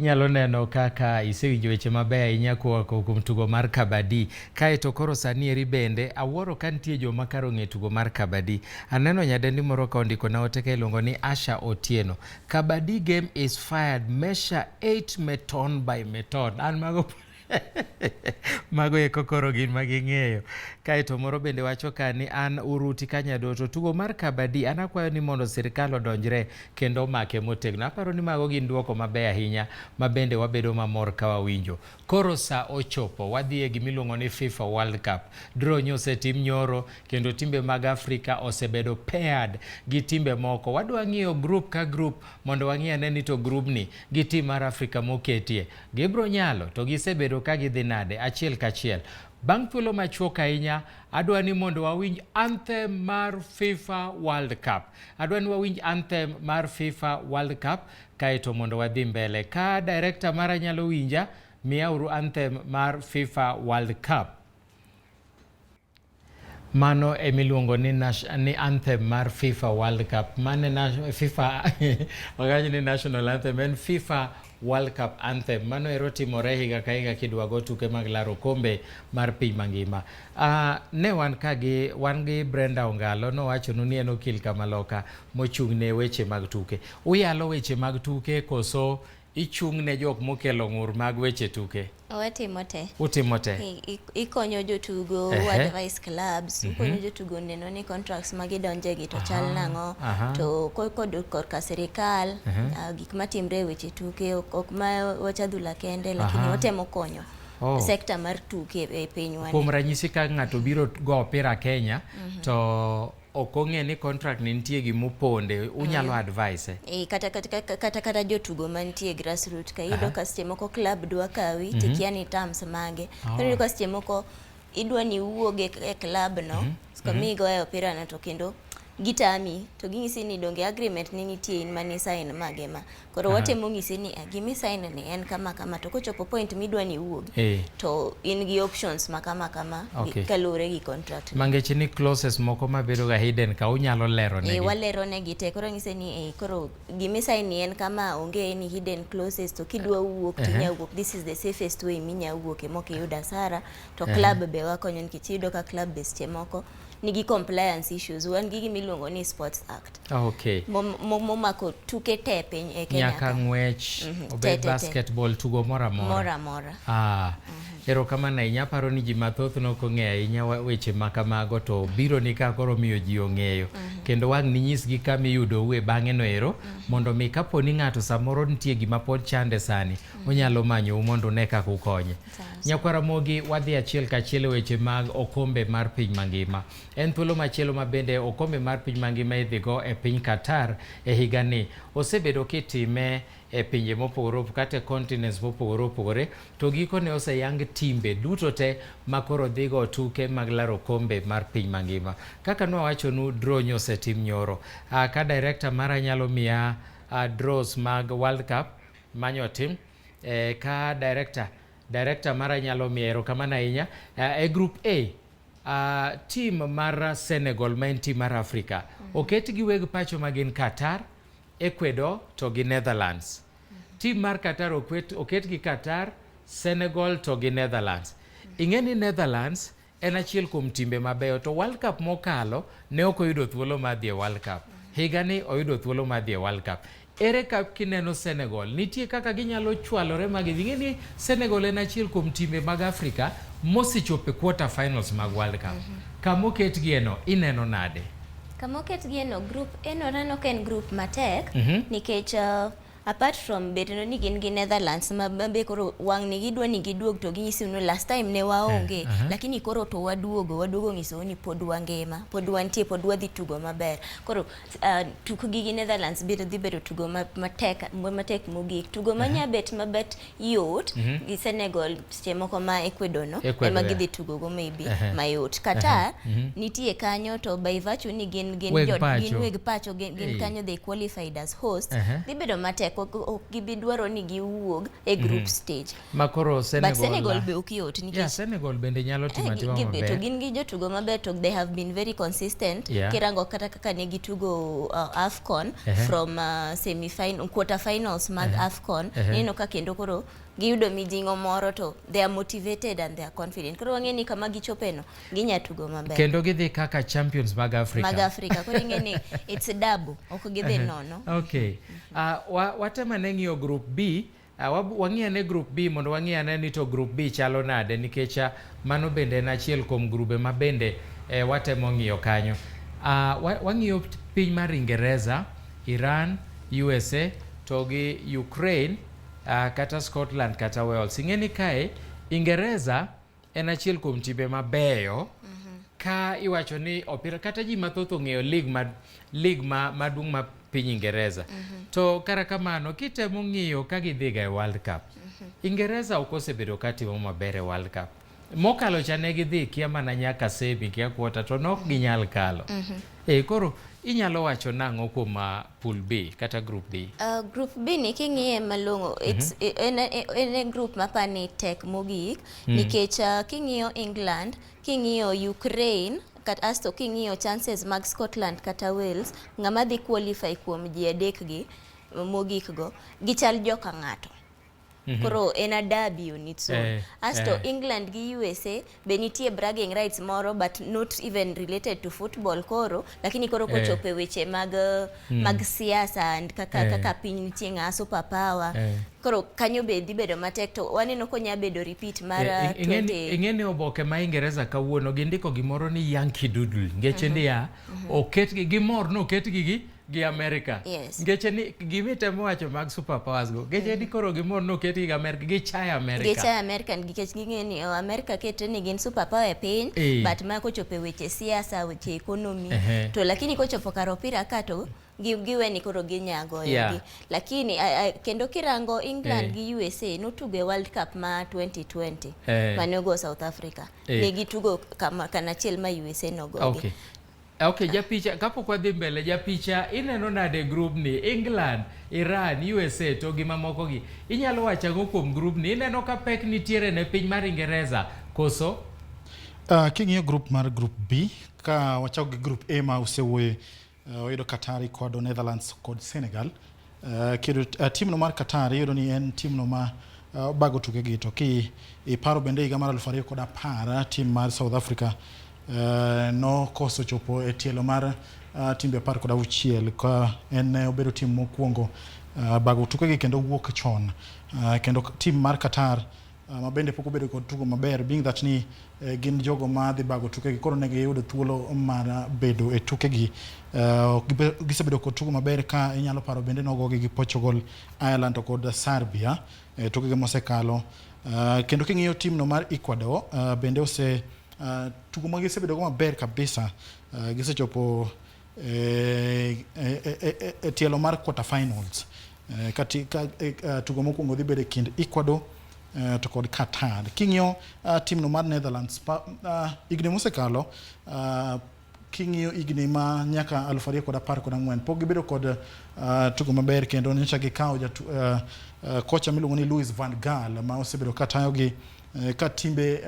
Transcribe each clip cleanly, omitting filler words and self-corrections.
Inyalo neno kaka isewinjo weche mabeyo ahinya koa kuom tugo mar kabadi. Kaeto koro sani eri bende awuoro ka nitie joma kar ong'e tugo mar kabadi. Aneno nyadendi moro ka ondiko na ote ka iluongo ni Asha Otieno. Kabadi game is fired measure 8 meton by meton. An mago mago eko koro gin ma ging'eyo. Kaeto moro bende wacho ka ni an Uruti Kanyadoto tugo mar kabadi an akwayo ni mondo sirkal odonjre kendo omake motegno. Aparo ni mago gin duoko mabeyo ahinya ma bende wabedo mamor ka wawinjo. Koro sa ochopo, wadhi e gimiluongo ni FIFA World Cup. Draw nyo osetim nyoro kendo timbe mag Afrika osebedo paired gi timbe moko. Wadwa ng'iyo group ka group mondo wang'i ane ni to grubni gi tim mar Afrika moketie gibro nyalo to gisebedo ka gidhi nade achiel kachiel. Bang' thuolo machuok ahinya, adwa ni mondo wawinj anthem mar FIFA World Cup. Adwa ni wawinj anthem mar FIFA World Cup kaeto mondo wadhi mbele. Ka director mara nyalo winja, miyauru anthem mar FIFA World Cup. Mano emiluongo ni, ni anthem mar FIFA World Cup. Mane na, FIFA wagacho ni national anthem en FIFA World Cup anthem. Mano ero timore higa ka higa kidwa go tuke mag laro okombe mar piny mangima. Ne wan ka gi wan gi Brenda Ongalo nowachonu ni en okil kamaloka mochung' ne weche mag tuke. Uyalo weche mag tuke koso ichung' ne jok mokelo ng'ur mag weche tuke? Watimo te. Utimo te. Ikonyo jotugo, uh advice clubs, ukonyo jotugo neno ni contracts ma gidonje gi to chal nang'o, to kod korka sirikal, gik matimre e weche tuke ok ma wach adhula kende, lakini watemo konyo sector mar tuke e pinywa. Kuom ranyisi ka ng'ato biro go opira Kenya to ok ong'e ni contract ni nitie gimoponde, unyalo advise. E, kata jotugo mantie grassroot ka iyudo ka seche moko club dwa kawi tikia ni terms mage. Koro iyudo ka seche moko idwa ni iwuog e club no kama igoye opira no to kendo gitami to ging'isi ni donge agreement ni nitie in mane sign mage ma. Koro watemo ng'isi ni gimi sign ni en kama kama to kochopo point midwa ni iwuog to in gi options ma kama kama kaluwore gi contract. Mangeche ni clauses moko mabedo ga hidden ka unyalo lero negi. Walero negi te koro ng'ise ni koro gimi sign ni en kama onge any hidden clauses to kidwa wuok to inya wuok, this is the safest way minya wuoke mok iyud hasara to club be wakonyo nikech iyudo ka club be seche moko nigi compliance issues. Wan gi gima iluongo ni Sports Act momako tuke te piny e Kenya nyaka ka. Ng'wech obed te, te, te. Basketball, tugo moro amora. Moro amora. Ah, erokamano ahinya. Aparo ni ji mathoth nok ong'eyo ahinya weche ma kamago to biro ni ka koro miyo ji ong'eyo. Kendo wang' ninyisgi kama iyudoue bang'e no ero mondo mi kapo ni ng'ato samoro nitie gima pod chande sani onyalo manyou mondo une kaka ukonye. Sawa. Nyakwar Ramogi, wadhi achiel kachiel e weche mag okombe mar piny mangima. En thuolo machielo ma bende okombe mar piny mangima idhigo e piny Qatar e higani. Osebedo kitime e pinje mopogore opogore kata e continents mopogore opogore to gikone oseyang timbe duto te ma koro dhigo tuke mag laro okombe mar piny mangima. Kaka nwawachonu, draw nyo osetim nyoro. Ka director mara nyalo miya draws mag World Cup manyo tim ka director mara nyalo miya, erokamano ahinya. E group A, team mar Senegal ma en team mar Africa oket gi weg pacho ma gin Qatar, Ecuador to gi Netherlands. Team mar Qatar oket gi Qatar, Senegal to gi Netherlands. Ing'e ni Netherlands en achiel kuom timbe mabeyo to World Cup mokalo ne ok oyudo thuolo mar dhi e World Cup. Higani oyudo thuolo mar dhi e World Cup. Ere ka kineno Senegal, nitie kaka ginyalo chwalore ma gidhi? Ing'e ni Senegal en achiel kuom timbe mag Afrika mosechopo e quarter finals mag World Cup. Kama oketgie no, ineno nade? Kama oketgie no, group A no aneno ka en group matek nikech apart from bedo ni gin gi Netherlands ma be koro wang' ni gidwa ni giduog to ginyisi ni last time ne waonge lakini koro to waduogo waduogo nyisou ni pod wangima, pod wantie, pod wadhi tugo maber. Koro tukgi gi Netherlands biro dhi bedo tugo matek matek mogik. Tugo ma nya bet mabet yot gi Senegal seche moko ma Ecuador no Ecuador, ema gidhi tugo go maybe mayot. Qatar nitie kanyo to by virtue ni gin Weg gin pacho. Weg pacho gin kanyo, they qualified as host, dhi bedo matek. tek ok gibi dwaro ni giwuog e group stage. Ma koro Senegal, but Senegal be ok yot nikech Senegal bende nyalo timo atima maber. To gin gi jotugo maber to they have been very consistent. Kirango kata kaka ne gitugo AFCON from semi final, quarter finals mag AFCON, ineno ka kendo koro giyudo mijing'o moro to they are motivated and they are confident. Koro wang'e ni kama gichopeno ginya tugo maber. Kendo gidhi kaka champions mag Africa. Mag Africa. Koro ing'e ni it's double, ok gidhi nono. Okay. Watemo ane ng'iyo group B. Wang'i ane group B mondo wang'i ane ni to group B chalo nade nikech mano bende en achiel kuom grube ma bende watemo ng'iyo kanyo. Wang'iyo piny mar Ingereza, Iran, USA to gi Ukraine, kata Scotland kata Wales. Ing'e ni kae Ingereza en achiel kuom timbe mabeyo ka iwacho ni opira kata ji mathoth ong'eyo league ma maduong' ma piny Ingereza. To kara kamano kitemo ng'iyo ka gidhiga e World Cup, Ingereza ok osebedo ka timo maber e World Cup. Mokalo cha ne gidhi kia mana nyaka semi kia quarter to nok ginyal kalo. Koro inyalo wacho nang'o kuom pool B kata group B? Group B ni king'iye malong'o, it's en e group mapani tek mogik nikech king'iyo England, king'iyo Ukraine, asto king'iyo chances mag Scotland kata Wales, ng'ama dhi qualify kuom ji adek gi mogik go, gichal joka ng'ato. Koro en a derby on its own. Asto England gi USA be nitie bragging rights moro but not even related to football koro, lakini koro kochopo weche mag mag siasa and kaka kaka piny nitie ng'a super power. Koro kanyo be dhi bedo matek to waneno konya bedo repeat mar 20. Ing'e ni oboke ma Ingereza kawuono gindiko gimoro ni Yankee Doodle. Ngeche niya, oketgi gimor noketgi gi America. Ngeche ni gimitemo wacho mag superpowers go. Ngeche ni koro gimor noketgi gi America, gichayo America. Gichayo America nikech ging'e ni America kete ni gin superpower e piny, but ma kochopo e weche siasa, weche economy, to lakini kochopo kar opira ka to giwe ni koro ginya goyogi. Lakini kendo kirango England gi USA notugo e World Cup ma 2020 mane ogo South Africa. Ne gitugo kanachiel ma USA nogogi. Okay, japicha, kapok wadhi mbele, japicha, ineno nade group ni? England, Iran, USA to gi mamoko gi. Inyalo wacho ang'o kuom group ni? Ineno ka pek nitiere ne piny mar Ingereza, koso? King'iyo group mar group B, ka wachako gi group A ma usewuoye, oyudo Qatar, Ecuador, Netherlands kod Senegal. Kendo timno mar Qatar iyudo ni en timno ma bago tukegi, to ki iparo bende higa mar 2010 tim mar South Africa nokoso chopo e tielo mar timbe 16 ka en obedo tim mokwongo bago tukegi kendo wuok chon. Kendo tim mar Qatar ma bende pok obedo kod tugo maber, being that ni gin jogo ma dhi bago tukegi, koro ne giyudo thuolo mar bedo e tukegi. Gisebedo kod tugo maber ka inyalo paro bende nogogi gi Portugal, Ireland to kod Serbia tukegi mosekalo. Kendo king'iyo timno mar Ecuador bende ose tugo ma gisebedo go maber kabisa, gisechopo e tielo mar quarter finals. Ka tugo mokwongo dhi bedo e kind Ecuador to kod Qatar. King'iyo timno mar Netherlands, higni mosekalo, king'iyo higni ma nyaka 2014 pok gibedo kod tugo maber, kendo nyocha gikawo kocha miluongo ni Louis van Gaal ma osebedo ka tayogi ka timbe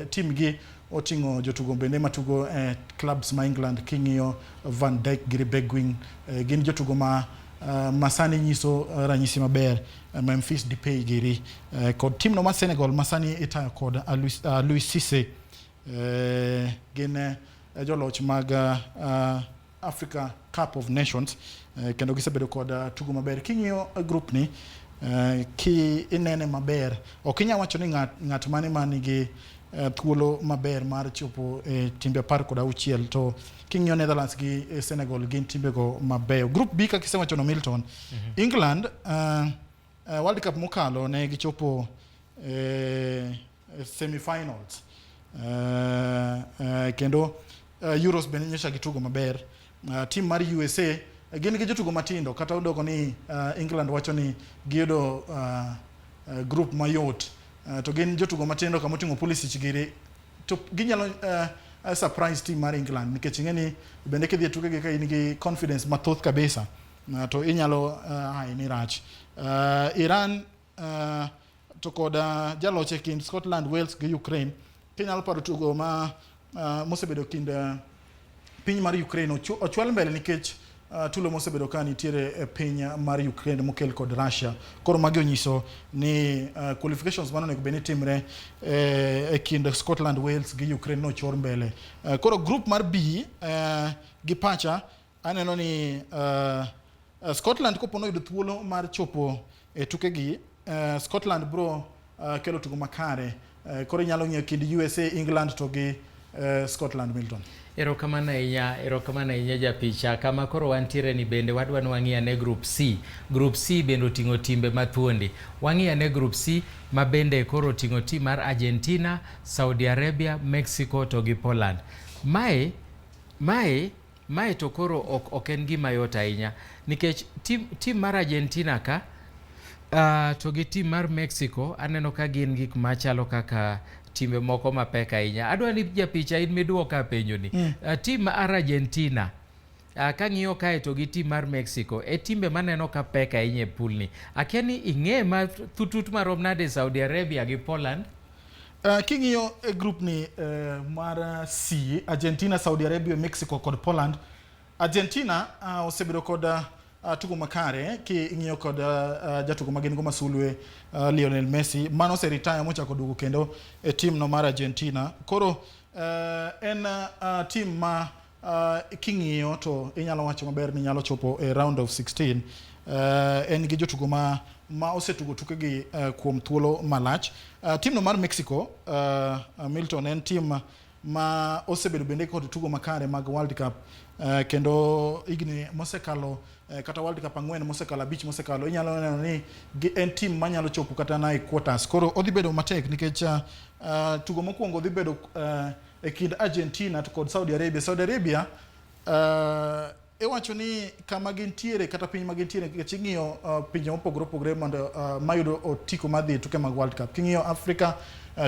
timgi oting'o jotugo bende matugo clubs ma England. King'iyo Van Dijk gi Bergwijn, gin jotugo ma masani nyiso ranyisi maber, Memphis Depay giri, kod timno mar Senegal masani itayo kod Louis Cisse, gin joloch mag Africa Cup of Nations, kendo gisebedo kod tugo maber. King'iyo group ni, ki inene maber, ok inyal wacho ni ng'at mane ma nigi thuolo maber mar chopo e timbe 16, to king'iyo Netherlands gi Senegal gin timbego mabeyo. Group B kaka isewacho no Milton, England World Cup mokalo ne gichopo semi-finals, kendo Euros bende nyocha gitugo maber. Team mar USA gin gi jotugo matindo, kata odoko ni England wacho ni giyudo group mayot, to gin jotugo matindo kama oting'o Pulisic giri, to ginyalo surprise team mar England, nikech ing'e ni bende kidhi e tukegi ka in gi confidence mathoth kabisa, to inyalo hayi ni rach. Iran to kod jaloch e kind Scotland, Wales gi Ukraine. Kinyalo paro tugo ma mosebedo kind piny mar Ukraine ochwal mbele nikech tulo mosebedo ka nitiere e piny mar Ukraine mokel kod Russia. Koro magi onyiso ni qualifications mane onego bed ni timre e kind Scotland, Wales gi Ukraine nochor mbele. Koro group mar B gi pacha aneno ni Scotland kopo noyudo thuolo mar chopo e tukegi, Scotland bro kelo tugo makare. Koro inyalo ng'iyo kind USA, England to gi Scotland, Milton. Erokamano ahinya, erokamano ahinya japicha. Kama koro wantiere ni bende wadwa ni wang'i ane group C. Group C bende oting'o timbe mathuondi. Wang'i ane group C ma bende koro oting'o tim mar Argentina, Saudi Arabia, Mexico to gi Poland. Mae to koro ok en gima yot ahinya nikech tim mar Argentina ka to gi tim mar Mexico aneno ka gin gik machalo kaka timbe moko mapek ahinya. Adwa ni japicha in miduoka penjo ni. Tim mar Argentina kang'iyo kae to gi tim mar Mexico e timbe maneno ka pek ahinya e pool ni. Akia ni ing'e ma tutut marom nade Saudi Arabia gi Poland? King'iyo e group ni mar C, Argentina, Saudi Arabia, Mexico kod Poland. Argentina osebedo kod tugo makare king'iyo kod jatugo ma gin go masulwe Lionel Messi mano ose retire mochako duogo kendo e team no mar Argentina. Koro en team ma king'iyo to inyalo wacho maber ni nyalo chopo e round of 16. En gi jotugo ma osetugo tukegi kuom thuolo malach. Team no mar Mexico, Milton, en team ma osebedo bende kod tugo makare mag World Cup kendo higni mosekalo kata World Cup 4 mosekalo, 5 mosekalo, inyalo neno ni en team manyalo chopo kata na e quarters. Koro odhi bedo matek nikech tugo mokwongo dhi bedo e kind Argentina to kod Saudi Arabia. Saudi Arabia iwacho ni kama gintiere kata piny ma gintiere, nikech ing'iyo pinje mopogore opogore mondo mayudo otiko mar dhi e tuke mag World Cup. King'iyo Africa,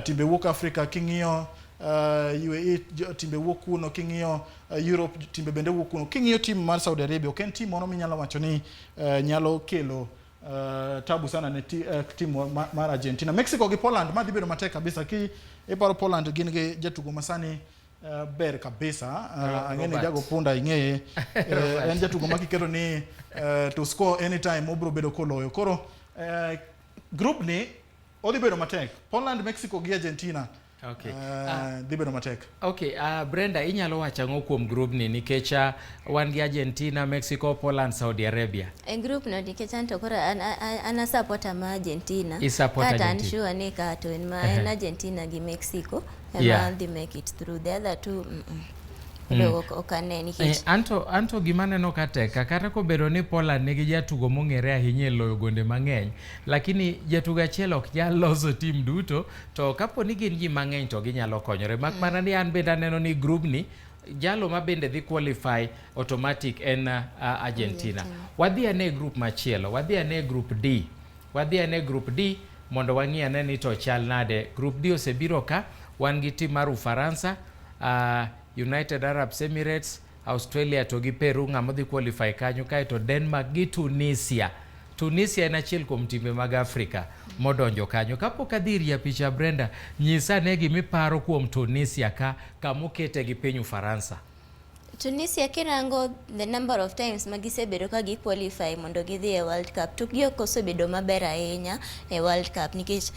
timbe wuok Africa, king'iyo UAE, timbe wuok kuno, king'iyo Europe, timbe bende wuok kuno. King'iyo tim mar Saudi Arabia, ok en tim moro minyalo wacho ni nyalo kelo tabu sana ne tim mar Argentina. Mexico gi Poland ma dhi bedo matek kabisa. Ki iparo Poland gin gi jatugo masani ber kabisa. Ang'e ni Jago Punda ing'eye. En jatugo ma kiketo ni to score anytime obiro bedo koloyo. Koro group ni odhi bedo matek. Poland, Mexico gi Argentina. Okay. Dhi bedo matek. Okay, Brenda, inyalo wacho ang'o kuom group ni nikech wan gi Argentina, Mexico, Poland, Saudi Arabia? E group no nikech an to koro an a supporter ma Argentina. I support Kata an Argentina. sure ni ka to en ma en Argentina gi Mexico ema dhi make it through. The other two ok ane nikech Anto gima aneno ka tek kata kobedo ni Poland nigi jatugo mong'ere ahinya e loyo gonde mang'eny, lakini jatugo achiel ok nyal loso tim duto, to kapo ni gin ji mang'eny to ginyalo konyore. Mak mana ni an bende aneno ni group ni jalo ma bende dhi qualify automatic en Argentina. Wadhi ane e group machielo, wadhi ane e group D. Wadhi ane e group D mondo wang'i ane ni to chal nade. Group D osebiro ka, wan gi tim mar Ufaransa, United Arab Emirates, Australia to gi Peru, ng'ama dhi qualify kanyo, kaeto Denmark gi Tunisia. Tunisia en achiel kuom timbe mag Afrika modonjo kanyo. Kapok adhi ir japicha Brenda, nyisa ane gimiparo kuom Tunisia ka kamokete gi piny Ufaransa. Tunisia kirango the number of times ma gisebedo ka gi qualify mondo gidhi e World Cup, tukgi ok osebedo maber ahinya e World Cup nikech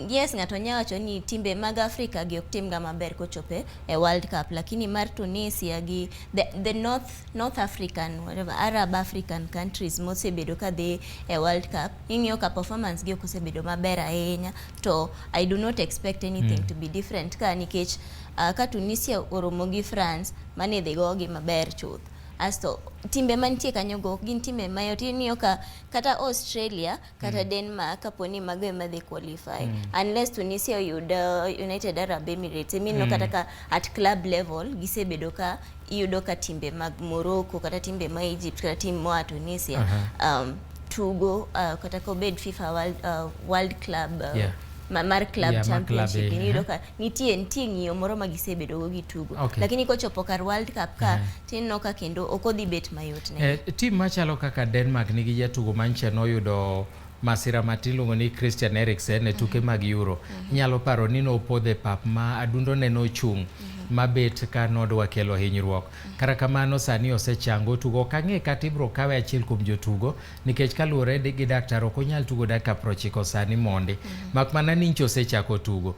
yes, ng'ato nyalo wacho ni timbe mag Afrika gi ok timga maber kochopo e World Cup, lakini mar Tunisia gi the North African, whatever, Arab African countries mosebedo ka dhi e World Cup, ing'iyo ka performance gi ok osebedo maber ahinya, to I do not expect anything to be different ka nikech ka Tunisia oromo gi France, mane dhi gogi maber chuth. Asto timbe mantie kanyo go gin timbe mayot. Ing'iyo ka kata Australia kata Denmark kapo ni mago ema dhi qualify, unless Tunisia oyud United Arab Emirates, imineno kata ka at club level gisebedo ka iyudo ka timbe mag Morocco kata timbe ma Egypt kata tim moa Tunisia tugo kata kobed FIFA World Club. mar club Yeah, mar club, championship eh, iyudo ka nitie ng'iyo moro ma gisebedo go gi tugo. Okay. Lakini kochopo kar World Cup ka tineno ka kendo ok odhi bet mayot ne. Tim machalo kaka Denmark nigi jatugo mancha noyudo masira matin iluongo ni Christian Eriksen e tuke mag Euro. Inyalo paro ni nopodho e pap ma adundo ne nochung' mabet ka nodwa kelo hinyruok. Kata kamano sani osechango tugo. Ok ang'e kata ibro kawe achiel kuom jotugo nikech kaluwore gi daktar ok onyal tugo dakika 90 sani mondi. Mak mana ni nchi osechako tugo.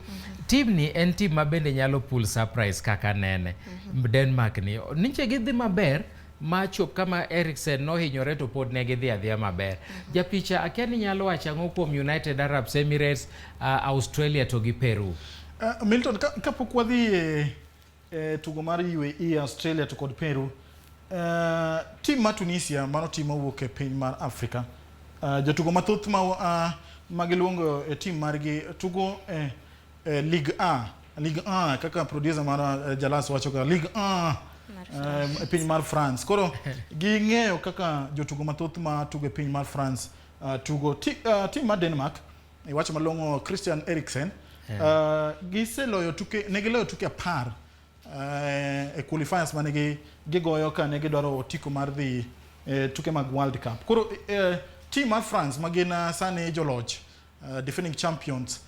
Tim ni en tim ma bende nyalo pull surprise kaka nene. Denmark ni niche gidhi maber ma chop kama Eriksen nohinyore to pod ne gidhi adhiya maber. Japicha akia ni nyalo wacho ang'o kuom United Arab Emirates, Australia to gi Peru. Milton, kapok wadhi e tugo mar UAE, Australia to kod Peru, tim mar Tunisia mano tim mawuok e piny mar Afrika. Jotugo mathoth ma giluongo e tim margi tugo e Ligue A. Ligue A kaka producer mar Jalas wacho ka Ligue A e piny mar France. Koro ging'eyo kaka jotugo mathoth ma tugo e piny mar France tugo. Tim mar Denmark iwacho malong'o Christian Eriksen giseloyo tuke, ne giloyo tuke 10 e qualifiers mane gigoyo ka ne gidwaro otiko mar dhi tuke mag World Cup. Koro team mar France ma gin sani joloch, defending champions,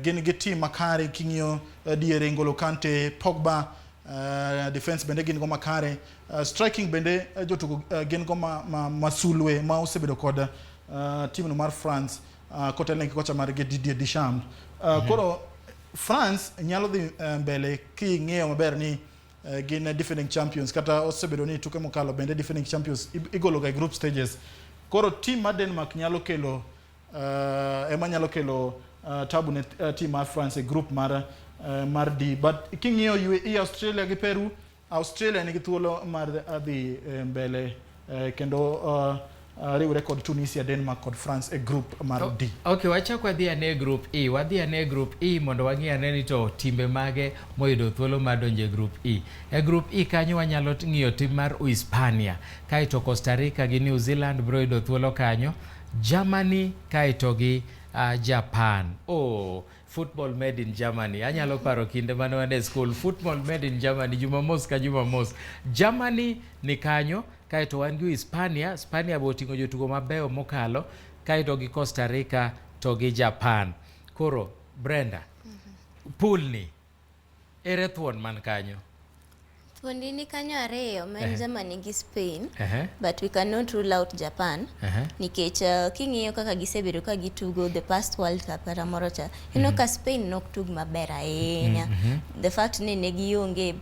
gin gi team makare king'iyo diere N'Golo Kante, Pogba, defense bende gin go makare, striking bende jotugo gin go masulwe ma osebedo kod team no mar France kotelne gi kocha margi Didier Deschamps. Koro France nyalo dhi mbele king'iyo maber ni gin defending champions kata osebedo ni tuke mokalo bende defending champions igolo ga e group stages. Koro team mar Denmark nyalo kelo ema nyalo kelo tabu ne team mar France e group mar D. But king'iyo UAE, Australia gi Peru, Australia nigi thuolo mar dhi mbele kendo riwre kod Tunisia, Denmark kod France e group mar D. Okay, wachak wadhi ane e group E. Wadhi ane e group E mondo wang'i ane ni to timbe mage moyudo thuolo mar donjo e group E. E group E kanyo wanyalo ng'iyo tim mar Uhispania, kaeto Costa Rica gi New Zealand biro yudo thuolo kanyo, Germany kaeto gi Japan. Oh, football made in Germany. Anyalo paro kinde mane wan e school, football made in Germany, Jumamos ka Jumamos. Germany ni kanyo, kaeto wan gi Hispania, Hispania be oting'o jotugo mabeyo mokalo, kaeto gi Costa Rica to gi Japan. Koro, Brenda, pool ni, ere thuon man kanyo? Thuondi ni kanyo ariyo, ma en Germany gi Spain, but we cannot rule out Japan. Nikech king'iyo kaka gisebedo ka gitugo the past World Cup kata moro cha, ineno ka Spain nok tug maber ahinya. The fact ni ne gionge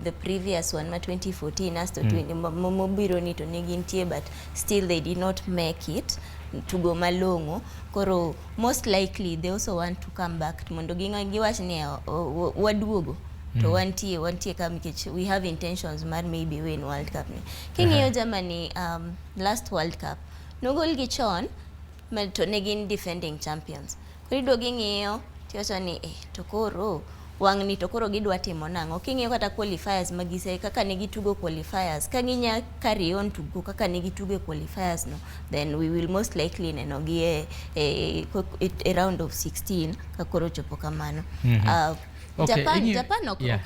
the previous one ma 2014 asto mobiro ni to ne gintie, but still they did not make it tugo malong'o. Koro most likely they also want to come back mondo giwach ni waduogo to wantie ka nikech we have intentions mar maybe win World Cup ni. King'iyo Germany, last World Cup nogol gi chon to ne gin defending champions. Koro iduogo ing'iyo tiwacho ni to koro wang' ni to koro gidwa timo nang'o? King'iyo kata qualifiers ma gise kaka ne gitugo qualifiers, ka ginya carry on tugo kaka ne gitugo e qualifiers no, then we will most likely neno gi e round of 16 ka koro chopo kamano. Okay, Japan, Japan ok,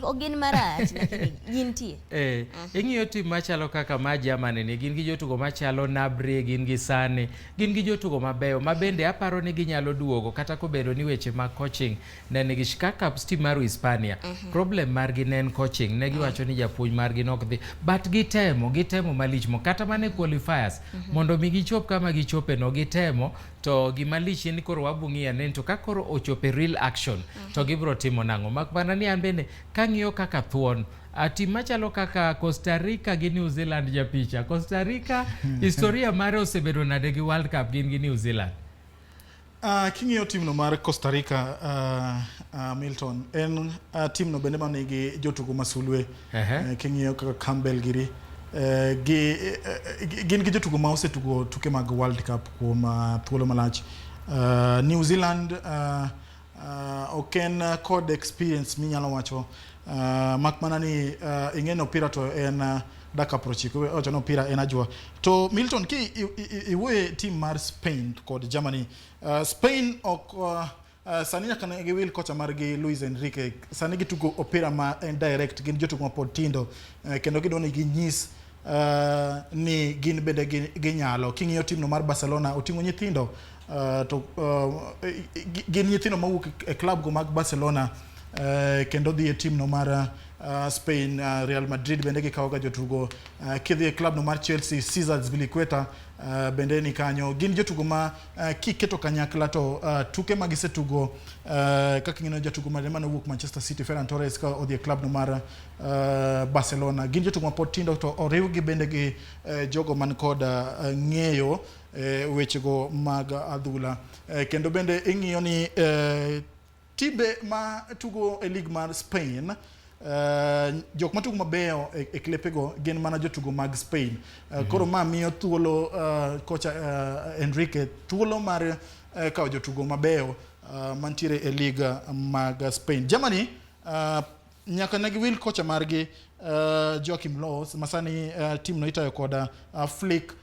ok gin marach, lakini gintie. Ing'iyo tim machalo kaka ma Germany ni, gin gi jotugo machalo Gnabry, gin gi Sane, gin gi jotugo mabeyo ma bende aparo ni ginyalo duogo kata kobedo ni weche mag coaching ne nigi kaka team mar Hispania. Problem margi ne en coaching, ne giwacho ni japuonj margi nok dhi, but gitemo malich mo kata mana e qualifiers mondo mi gichop kama gichope no gitemo. To gima lich en ni koro wabo ng'iyo ane ni to ka koro ochopo e real action to gibiro timo nang'o. Mak mana ni an bende kang'iyo kaka thuon tim machalo kaka Costa Rica gi New Zealand. Japicha, Costa Rica historia mare osebedo nade gi World Cup gin gi New Zealand? King'iyo timno mar Costa Rica, Milton, en timno bende manigi jotugo masulwe. King'iyo kaka Campbell giri gin gi jotugo ma osetugo tuke mag World Cup kuom thuolo malach. New Zealand ok en kod experience minyalo wacho, mak mana ni ing'e ni opira to en dakika 90 wacho ni opira en ajwa. To Milton ki iwuoye team mar Spain kod Germany, Spain ok sani nyaka ne giwil kocha margi Luis Enrique. Sani gitugo opira ma en direct, gin jotugo ma pod tindo, kendo gidwa ni ginyis ni gin bende ginyalo. King'iyo team no mar Barcelona oting'o nyithindo, to gin nyithindo mawuok e club go mag Barcelona, kendo dhi e team no mar Spain. Real Madrid bende gikawo ga jotugo. Kidhi e club no mar Chelsea, Cesar Azpilicueta bende ni kanyo. Gin jotugo ma kiketo kanyakla to tuke ma gisetugo, kaka ing'eyo jatugo mane owuok Manchester City, Ferran Torres, ka odhi e club no mar Barcelona. Gin jotugo ma pod tindo to oriwgi bende gi jogo man kod ng'eyo wechego mag adhula. Kendo bende ing'iyo ni timbe ma tugo e league mar Spain, jok matugo mabeyo e klepego gin mana jotugo mag Spain. Koro ma miyo thuolo kocha Enrique thuolo mar kawo jotugo mabeyo mantiere e league mag Spain. Germany nyaka ne giwil kocha margi Joachim Low, masani team no itayo kod Flick.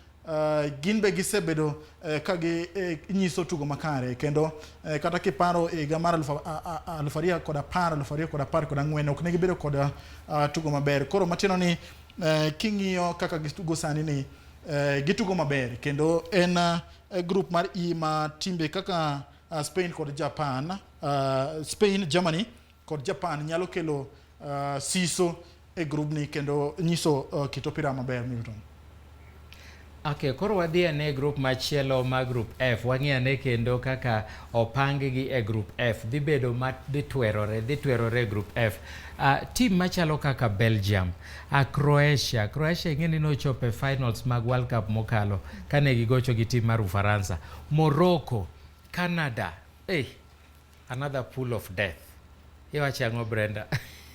Gin be gisebedo ka gi nyiso tugo makare kendo kata kiparo higa mar 2010, 2014 ok ne gibedo kod tugo maber. Koro matiendo ni king'iyo kaka gitugo sani ni gitugo maber kendo en group mar E ma timbe kaka Spain kod Japan, Spain, Germany kod Japan nyalo kelo siso e grubni kendo nyiso kit opira maber, Milton. Okay, koro wadhi ane group machielo ma group F. Wang'i ane kendo kaka opang-gi e group F. Dhi bedo ma dhi twerore e group F. Team machalo kaka Belgium, Croatia. Croatia ing'e ni nochopo e finals mag World Cup mokalo kane gigocho gi team mar Ufaransa. Morocco, Canada. Hey, another pool of death. Iwacho ang'o, Brenda?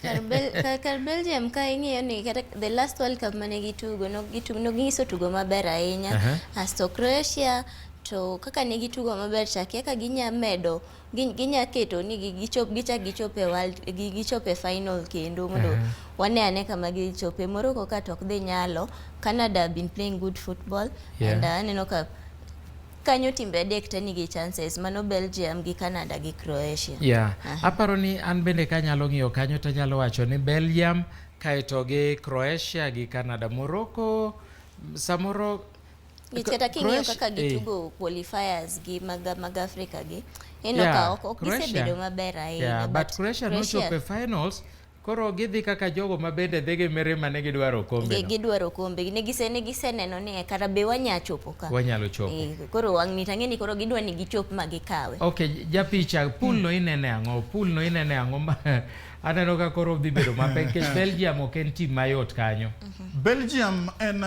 Kar Belgium ka ing'iyo ni kata the last World Cup mane gitugo no gitugo no ginyiso tugo maber ahinya. Asto Croatia to kaka ne gitugo maber cha kia ka ginya medo ginya keto ni gichop gichak gichop e world gichop e final kendo mondo wane ane kama gichope. Morocco ka to ok dhi nyalo. Canada been playing good football and aneno ka kanyo timbe adek te nigi chances, mano Belgium gi Canada gi Croatia. Yeah. Aparo ni an bende kanyalo ng'iyo kanyo to anyalo wacho ni Belgium kaeto gi Croatia gi Canada. Morocco samoro Nikech kata king'iyo kaka gitugo qualifiers gi mag Africa gi ineno ka ok gisebedo maber ahinya. Yeah, but Croatia nochopo e finals. Koro gidhi kaka jogo ma bende dhi gi mirima ni gidwaro okombe no. Gidwaro okombe. Ne giseneno ni e kara be wanya chopo ka. Wanyalo chopo. Koro wang' ni tang'e ni koro gidwa ni gichop ma gikawe. Okay, japicha, pool no inene ang'o? Pool no inene ang'o? Aneno ka koro dhi bedo mapek nikech Belgium ok en team mayot kanyo. Belgium en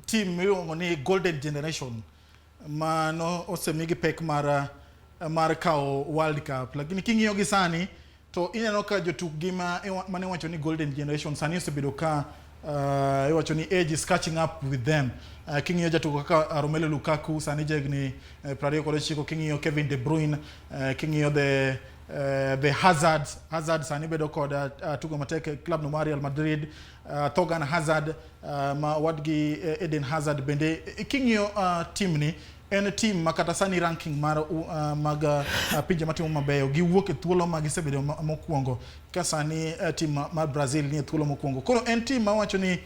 team miluongo ni Golden Generation mano osemigi pek mar kawo World Cup, lakini king'iyo gi sani to ineno ka jotukgi ma mane iwacho ni Golden Generation sani osebedo ka iwacho ni age is catching up with them. King'iyo jatugo kaka Romelu Lukaku sani jahigni 29, king'iyo Kevin De Bruyne, king'iyo the Hazard sani bedo kod tugo matek e club no mar Real Madrid, Thorgan Hazard ma wadgi Eden Hazard bende. King'iyo team ni en team ma kata sani ranking mar mag pinje matimo mabeyo giwuok e thuolo ma gisebedo mokwongo ka sani team mar Brazil ni e thuolo mokwongo. Koro en team mawacho ni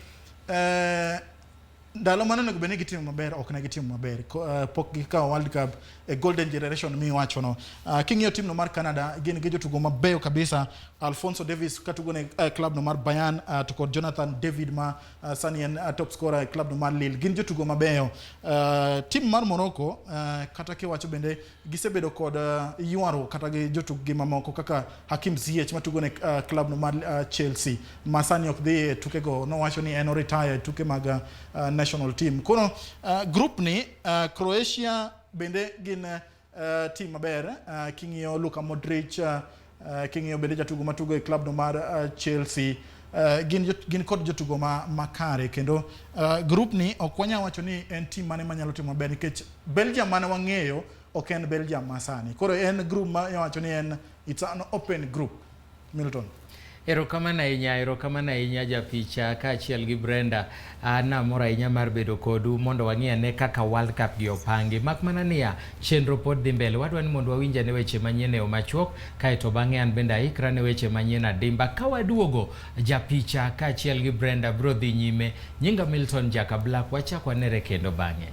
ndalo mane onego bed ni gitimo maber ok ne gitimo maber. Pok gikawo World Cup e Golden Generation miwachono. King'iyo team no mar Canada gin gi jotugo mabeyo kabisa, Alphonso Davies katugo ne club no mar Bayern, to kod Jonathan David ma sani en top scorer e club no mar Lille. Gin jotugo mabeyo. Team mar Morocco kata kiwacho bende gisebedo kod ywaruok kata gi jotukgi mamoko kaka Hakim Ziyech matugo ne club no mar Chelsea ma sani ok dhi e tukego, nowacho ni en oretire e tuke mag national team. Koro group ni Croatia bende gin team maber. King'iyo Luka Modric, king'iyo bende jatugo matugo e club no mar Chelsea, gin kod jotugo ma makare kendo group ni ok wanyal wacho ni en team mane manyalo timo maber nikech Belgium mane wang'eyo ok en Belgium ma sani. Koro en group ma iwacho ni en it's an open group, Milton. Erokamano ahinya, erokamano ahinya japicha kaachiel gi Brenda. An amor ahinya mar bedo kodu mondo wang'i ane kaka World Cup gi opangi. Mak mana niya, chenro pod dhi mbele. Wadwa ni mondo wawinj ane weche manyien e yo machuok, kaeto bang'e an bende aikra ne weche manyien adimba. Ka waduogo, japicha kaachiel gi Brenda biro dhi nyime. Nyinga Milton Jaka Black, wachak wanere kendo bang'e.